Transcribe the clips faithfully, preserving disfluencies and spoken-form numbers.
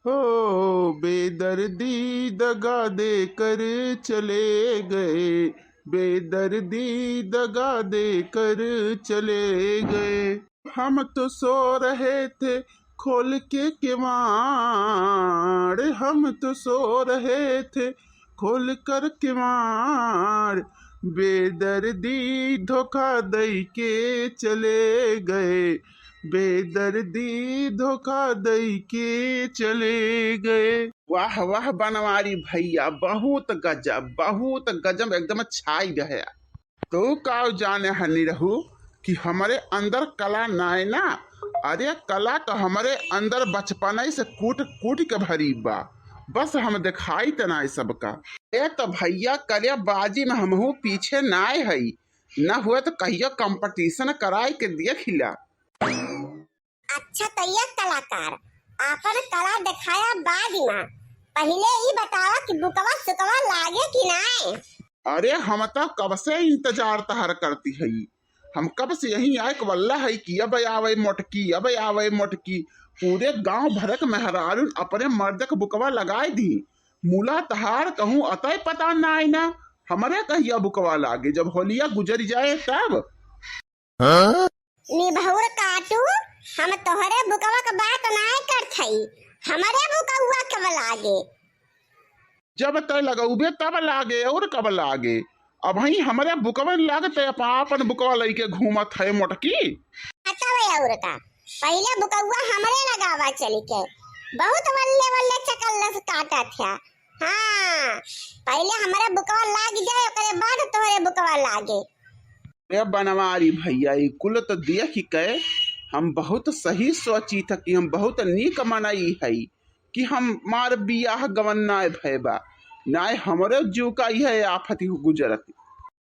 हो बेदर्दी दगा देकर चले गए, बेदर्दी दगा देकर चले गए। हम तो सो रहे थे खोल के किवाड़, हम तो सो रहे थे खोल कर किवाड़, बेदर्दी धोखा दई के चले गए, बेदर्दी धोखा दई के चले गए। वाह वाह बनवारी भइया, बहुत गजब, बहुत गजब, एकदम छाई रहे। तू का जाने हनी रहू कि हमरे अंदर कला नाय ना। अरे कला तो हमरे अंदर बचपन से कूट कूट के भरी बा, बस हम देखाइत नाय सबका। ए तो भइया करे बाजी में हमहू पीछे नाय हई, न हुए तो कहियो competition कराए के देख ला। अच्छा तो ये कलाकार, आपन कला देखाया बाद में, पहिले ई बतावा कि बुकवा सुकवा लागे कि नाय? अरे हम तो कब से इंतजार तहर करती हई, हम कब से यहीं आए के वल्ला हई कि अब आवे मोटकी, अब आवे मोटकी। पूरे गांव भरक मेहरारून अपने मर्द के बुकवा लगाए दी, मुला तहार कहूँ अतय पता नाय ना, हमरे कहिया बुकवा लागे, जब होलिया गुजर जाए तब। निभौर काटू, हम तोहरे बुकवा के बात नाय करत हई, हमरे बुकवा के लागे। जब तय लगौबे तब लागे, और कब लागे? अबहीं हमरे बुकवा न लागे, तय अपन, अपन बुकवा लइके घूमत है मोटकी। तब और का, पहिले बुकवा हमरे लगावा चली के, बहुत वल्ले वल्ले चकल्लस काटत है। हाँ, पहिले हमरे बुकवा लाग जाए, ओकरे बाद तोहरे बुकवा लागे। ए बनवारी भइया, ई कुल तो देख के हम बहुत सही सोची था कि हम बहुत नीक मनई हई कि हमार बियाह गवन नाय भय बा, नाय हमरे जीव का इहे आफत ही गुजरत।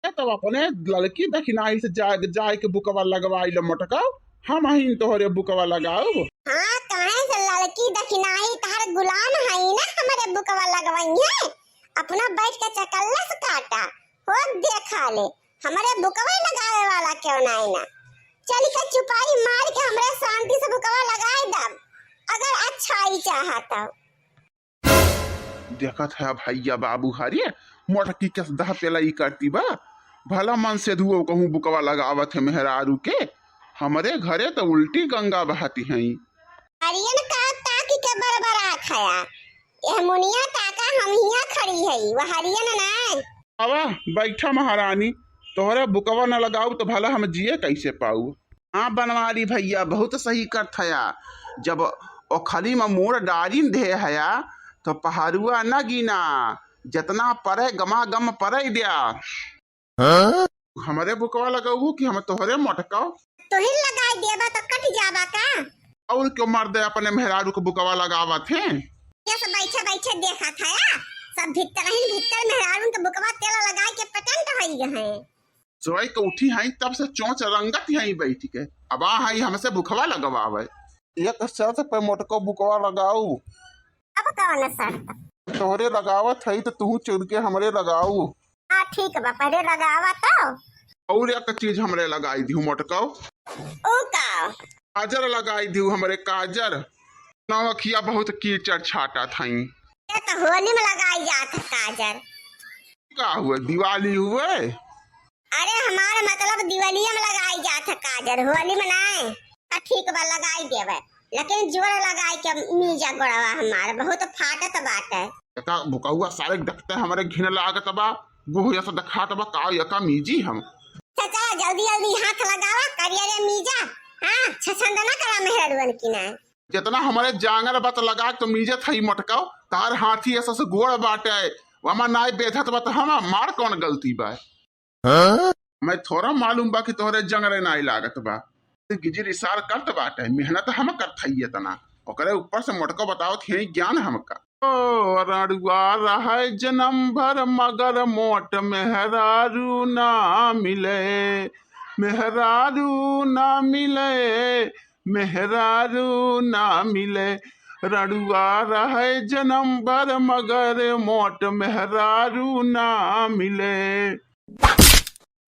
ए, तब अपने लड़की दखिनाही से जाए, जाए के बुकवा लगवाई लो मोटका, हम अहिन तोहरे बुकवा लगाऊ। हाँ, काहे से लड़की दखिनाही तहर गुलाम हई ना, हमरे बुकवा लगवई है, अपना बैठ के चकल्लस काटा। हो देखा ले, हमरे बुकवा लगावे वाला क्यों नाय ना। चल के चुपाई मार के हमरे शांति से बुकवा लगाए दब, अगर अच्छाई चाहत हो। देखत है भइया बाबू हरे, मोटकी के दह पेला ई करती बा। भला मन से धुओ कहूँ बुकवा लगावत है मेहरारू के, हमरे घरे तो उल्टी गंगा बहती हैं। हरियन का ताकी के बरबरा खाया। एह मुनिया ताका हम हियां खड़ी हई, वह हरियन नाय। आवा, बैठा महारानी, तोहरा बुकवा न लगाऊ तो भला हम जिए कैसे पाऊ? हाँ बनवारी भइया, बहुत सही करत हया। जब ओखली में मोर डारिन दे हया, तो पहरुआ न गिना, जतना परे गमा गम परे द्या। हाँ? हमरे बुकवा लगाऊ कि हम तोहरे मोटकाओ? तोहिन लगाई देबा तो कट जाबा का? और क्यों मर्दे अपने मेहरारू के बुकवा लगावत हैं? ये सब बैठे बैठे देखत हया, सब भीतर ही भीतर मेहरारू के बुकवा तेल लगाई के पटंट होई गए हैं। सोई के उठी हई तब से चोंच रंगत हई बैठ के, अब आ हई हमसे बुकवा लगवावे। एक शर्त पे मोटको बुकवा लगाऊ। अब कौन शर्त? तोहरे लगावत हई तो तू चुन के हमरे लगाऊ। हाँ ठीक बा, पहले लगावा तो। और एक चीज हमरे लगाई दिहू मोटको। ऊ का? काजर लगाई दिहू हमरे, काजर। नवखिया बहुत कीचड़ छाटत हई। ये तो होली में लगाई जात है काजर। का हुए, दिवाली हुए? अरे हमार मतलब दिवालिया में लगाई जात है काजर, होली में नाय। आ ठीक बा, लगाई देवे, लेकिन जोर लगाई के मीजा गोड़वा हमार बहुत फाटत बाटे। एका बुकौआ सारे के देखते हमरे घिन लागत बा, गुहिया से देखात बा का एका मीजी हम। चाचा जल्दी जल्दी हाथ लगावा, करिया रे मीजा। हाँ, छछंद ना करा मेहररुअन की ना। जितना हमरे जांगर बा त लगा के तो मीजत हई मोटको, तार हाथी ऐसा से गोड़ बाटे, वमा नाय बेधत बा त हम मार कौन गलती बा? हाँ? मैं थोड़ा मालूम बा कि तोहरे जंगरे नाय लागत बा। गिजिर इशार करत बाटे, मेहनत हम करत हई इतना, ओकरे ऊपर से मोटको बतावत है ज्ञान हमका। ओ रड़ुआ रहे जन्म भर मगर मोट मेहरारू ना मिले, मेहरारू ना मिले, मेहरारू ना मिले। रड़ुआ रहे जन्म भर मगर मोट मेहरारू ना मिले।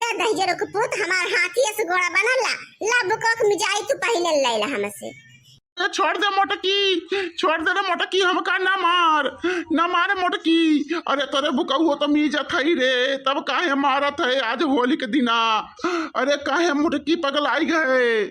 ए दहिजरो के पूत, हमार हाथी ऐसे घोड़ा बनल ला, ला बुकवा के मिजाई तू पहिले ले ला हमसे। ए, छोड़ दे मोटकी, छोड़ दे रे मोटकी, हमका ना मार, ना मार मोटकी। अरे तोरे बुकऊ हो तो मीजत हई रे, तब काहे मारत है आज होली के दिना? अरे काहे मोटकी पगलाई गए?